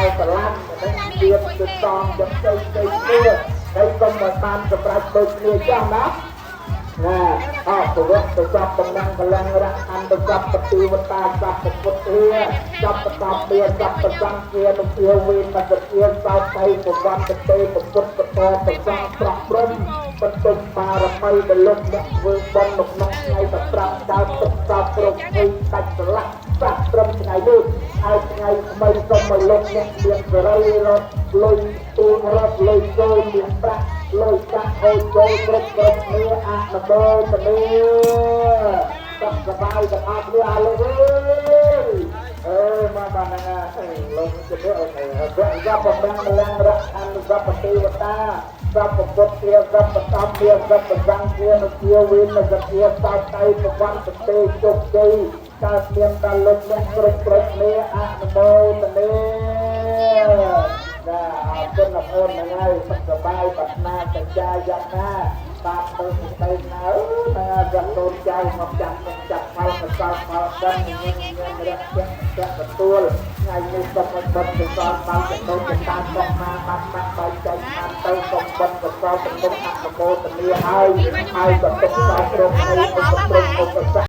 ដែលស្រឡាញ់និងទៀតទៅតងចំផ្សេងផ្សេងគ្នាហើយកុំមកបានសម្រាប់ដូចគ្នាចឹងណាណាអបវៈទៅចាប់តំណាងកលាំងរៈអន្តចាប់បតិវតាចាប់ពុទ្ធធាចាប់បតពាចាប់ប្រសង្ឃានុភាវេនបជាសោតៃពវន្តទេពុទ្ធពតប្រសង្ឃប្រព្រំបន្ទុំបារមីដែលលោកអ្នកធ្វើបុណ្យនៅក្នុងថ្ងៃ15កើតទឹកសោគ្រប់ភ័យដាច់ស្រឡះសាក់ត្រឹមថ្ងៃនេះហើយថ្ងៃថ្មីសូមឲ្យលោកអ្នកមានសេរីរត់លុយទូរត់លុយចូលមានប្រាក់លុយកាក់ហូរចូលគ្រប់គ្រប់គ្នាអនុមោទនាសុខសប្បាយទាំងអស់គ្នាអរលោកអើយអើមកបានណាលោកជំរាបអូខេវៈយបបំម្លងរៈអនុសពទេវតាសពពុទ្ធធាសពតំធាសពសង្ឃានុភាវេនសភាសោតៃពវន្តទេជោគជ័យកើតមានដល់លោកអ្នកគ្រប់គ្រប់គ្នាអនុមោទនាណាអរគុណបងប្អូនហ្នឹងហើយសុខសប្បាយប្រាថ្នាសច្ចាយ៉ាងណាបានទៅទៅណាណាយ៉ាងកូនចៅមកចាំចាប់ផលកសលផលដឹងញញញរៈចាក់ចាក់ទទួលថ្ងៃនេះសុំឲ្យបុណ្យកុសលបានចំណូលចតាមកមកបានបាក់បែកចែកបានទៅសុំបុណ្យកុសលទំនុកអនុមោទនាហើយហើយក៏ទុកសោករោគនៃឧបទ្រពឧបសគ្គ។